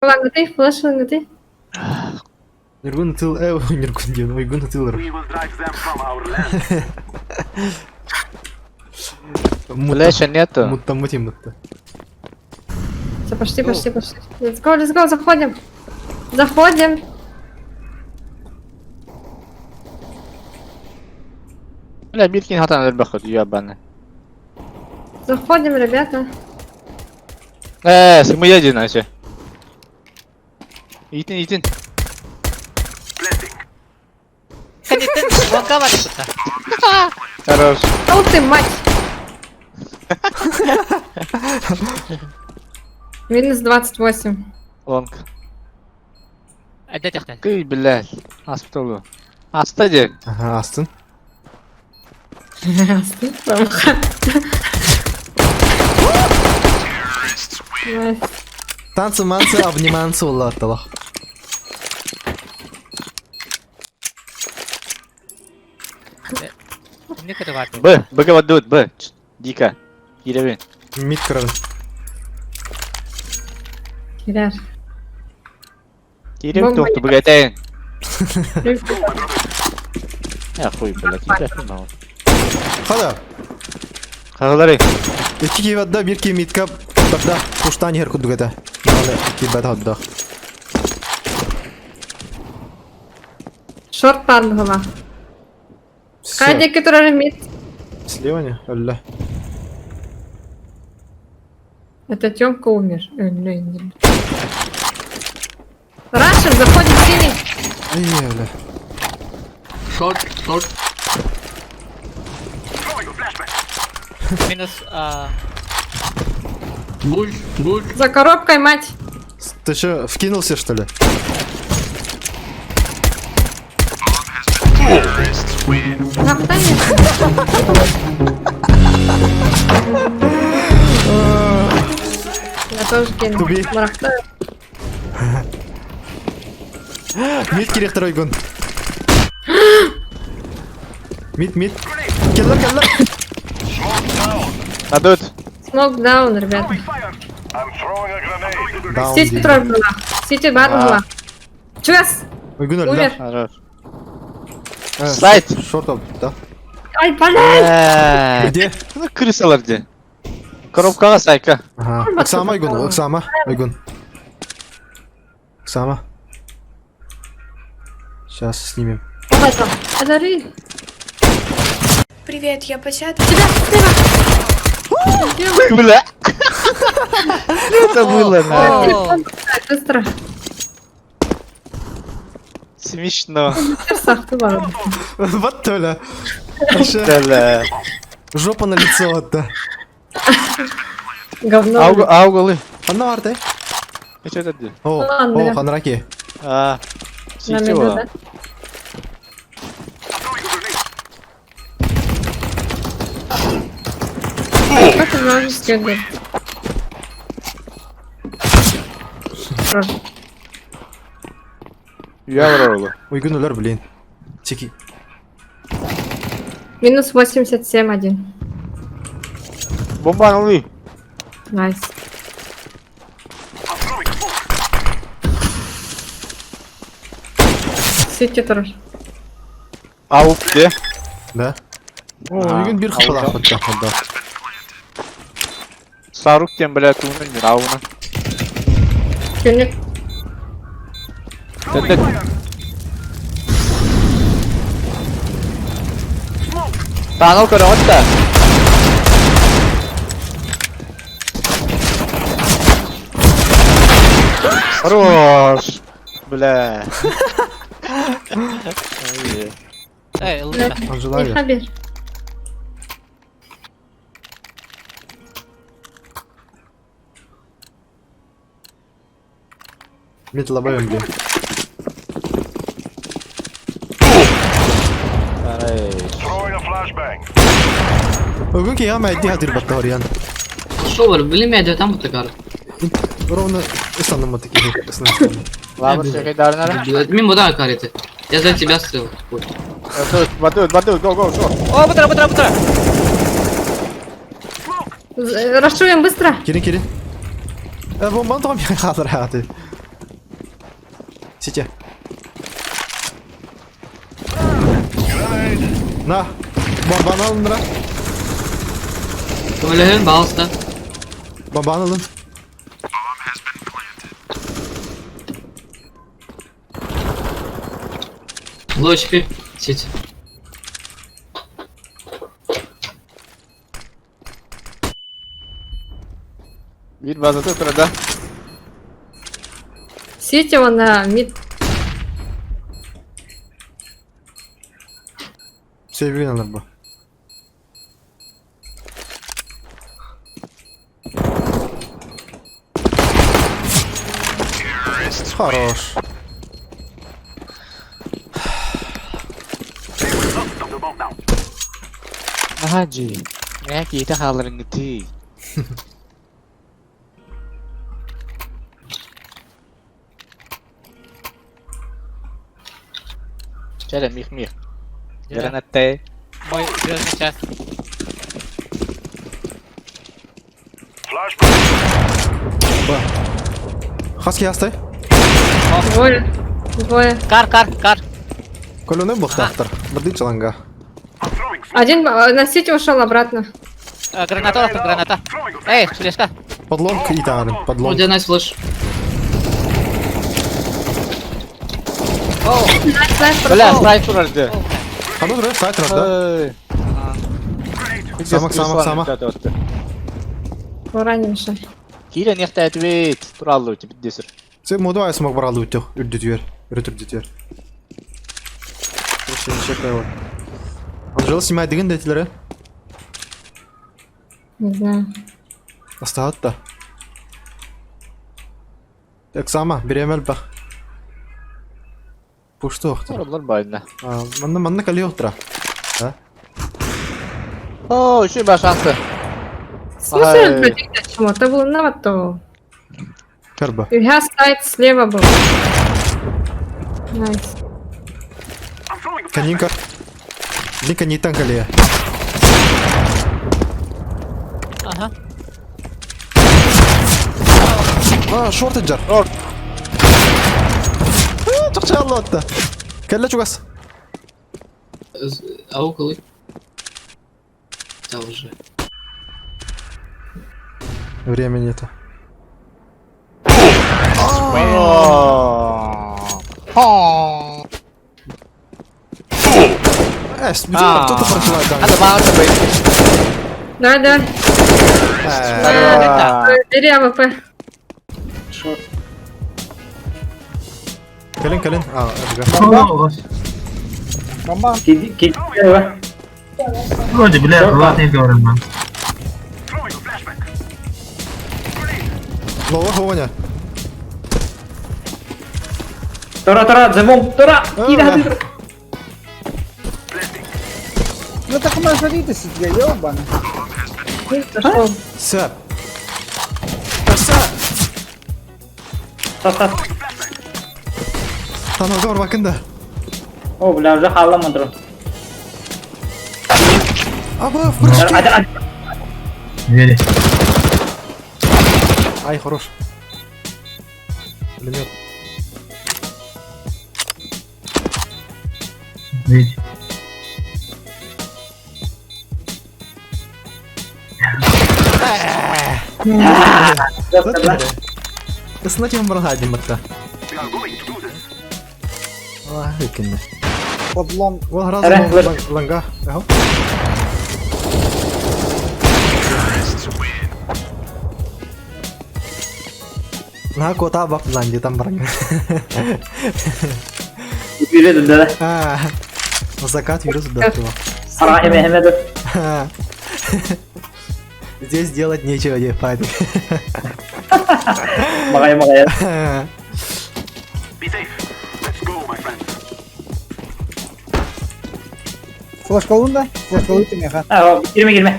Ылаҥҥытый, флеш ылаҥҥытый. Ньургун ытыл, Ньургун диэн, Уйгун ытыылар. Флеша нету. Муттаммыт иммутта. Все, пошли, пошли, пошли. Let's go, let's go, заходим. Заходим. Бля, Миркин хатан өлбөххүт, ебаный. Заходим, ребята. Э, сымыйа дин ачы. Итин, итин. Кадеттен лонга бар кута. Хорош. О ты, мать! Минус 28. Лонг. Әдә тәхтән. Кый, блядь. Аспытылы. Аста ден. Ага, астын. Танцы, манцы, обниманцы улатталах. Не кырыват. Б, Б говорит, Б. Дико. Киревин. Мид кырын. Кирер. Киревин тоқту бүгәтәйін. Я хуй, блядь, не так Хада. Хағылары. Икки киеватда, бир ки мидка тарда. Пуштан ер кудугата. Маны кибат hadda. Шорт парлыгыла. Кайда турар мид? Слева не? Алла. Это Тёмка умер. Рашим, заходим синий. Ай, бля. Шорт, шорт. Минус а, Буль, буль. За коробкой, мать. Ты что, вкинулся, что ли? Я тоже кину. Туби. Мид керек ойгун. Мид, мид. Келлер, келлер. Надут. Смок даун, ребята. Даун Сити трой была. Сити бар была. Чугас! Ойгун Умер. Хорош. Сайт. Шорт да. Ай, блядь! Где? Ну, крысалар где? Коробкаға сайка. Ага. Оксама Ойгун, Оксама, Ойгун. Оксама. Сейчас снимем. Подари. Привет, я посяду. Тебя слева. Бля. Это было, на. Быстро. Смешно. Вот Толя. Толя. Жопа на лицо отда. Говно. Аугы, аугылы. Анна бар Что это где? О, о, ханраки. А, сетево. Как ты можешь сделать? Я врал. Уйгун блин. Тики. Минус 87 один. Бомба нули. Найс. Сити тоже. Ау, где? Да. О, уйгун бир хапалах да. Сарук тем, блядь, уны не рауна. Күнүк. Таныл көрөҕүт Хорош! Бля. Эй, лыта. Анжела. Хабер. Мид лабаем, блин. Уйгун ки яма иди хадир баттариан. Шо бар, билмейді там бутагар. Ровно ыстаным такие. Лабыр шекайдарына. Мин буда карете. Я за тебя стрел. Батут, батут, го, го, го. О, бутра, бутра, бутра. Рашуем быстро. Кирин, кирин. Бомбан тоғым хатыр хаты. Сити. На. Бомбаны алын, да. Көмөлөһүн, пожалуйста. Бомбаны алын. Low HP. Сити. Биир базата турар да. Сити он на мид. Себебин алар бу. Хорош. Хаджи. Мэ киитэ хааларыҥҥытый. Чэ мих мих. Гранаттай. Мой звездный час. Ба. Хаски астай. Двое. Двое. Кар, кар, кар. Көлөнө бұқтақтыр. Бірді чаланга. Один на сити ушел обратно. Граната, лапа, граната. Эй, флешка. Подлонг и тағарын. У Подлонг. тебя найс флеш. Оу, Найс, найс, Бля, прошел. сайт турар дии. оу, бля. Ханна тұры, сайт тұрады да. Самак, самак, самак. Ура, не мешай. Киирэн иэхтээтибит. Тураллы тибит десер. Сен моду айсымақ бар алды өттех. Үрді түйер. Үрді түрді түйер. Анжела снимает деген дәтілері. Не знаю. Астағат та. Так сама, беремел бақ. Пушты оқтыр. Тураллар байына. Манна манна кали оқтыра. Да? О, еще ба шансы. В смысле Ай. он пробег почему? Это было на то. Карба. Илья сайт слева был. Найс. Канинка. Ника не танкали. Ага. А, шорты жар. Шорт. Чақча алла атты. Кәлі чугас. А около. Да уже. Времени нету. О. Кто-то прошла там. Ада баҕа бай. Да, да. Бери АВП. Кэлин, кэлин. А, ага. Бомба. Вроде, бля, Влад не говорил, man. Лова Хоня. Тора, тора, замом, тора! Кида. Ну так мажорите сидя, ёбана. Пошел. Сэп. Сэп. Танылға барбакында. О, бля, уже халам андро. Аба, в прыжке. Двери. Ай, хорош. Пулемет. Двери. Ысына барған батта. Ай, кенне. Подлом. Вон разом ланга. Ага. На кота бап ланди там барга. Yürüdü да. Закат вирус да. Арахим Ахмедов. Здесь делать нечего, не парень. Магай, магай. Флешка лунда? Флешка лунда меха. А, girme girme.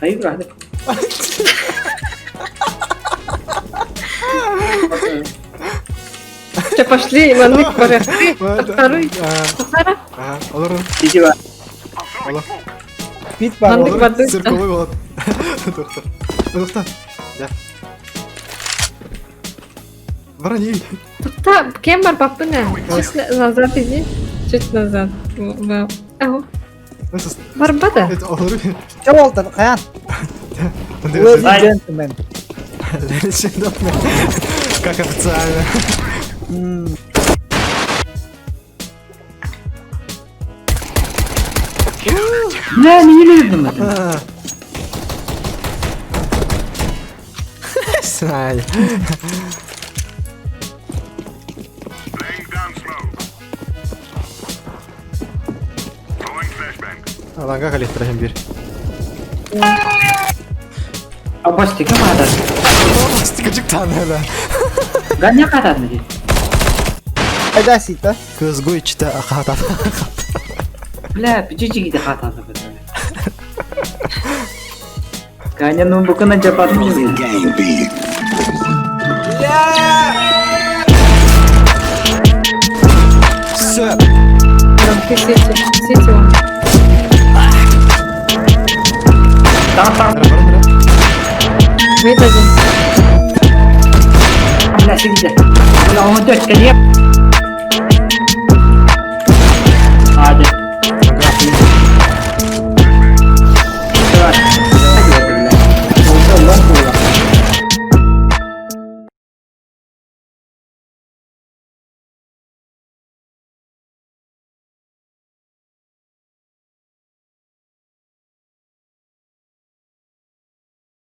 Хайы бырахты. Че, пошли, маннык барахты. Второй. Сахара. Ага, олорун. Сити бар. Олор. Пит бар. Маннык олор. барды. Цирковой болот. Доктор. Доктор. Да. Брони. Та, кем бар папына? Чуть назад иди. Чуть назад. Вау. Ау. Барбада. Это олорун. Ча болтар, каян. Ladies and gentlemen. Ladies and gentlemen. Как официально. Не, не люблю это. Сай. Аланга калехтер бир. Абастика мадар. Стикачык таныла. Ганя катан ди. Айда сита. Көзгөй чита ахата. Бля, пичичи гиде катан. Ганя ну букына жапатын. Все. Громки сети. Сети он. Там там. Мид один. Бля, сидите. Бля, он точка не.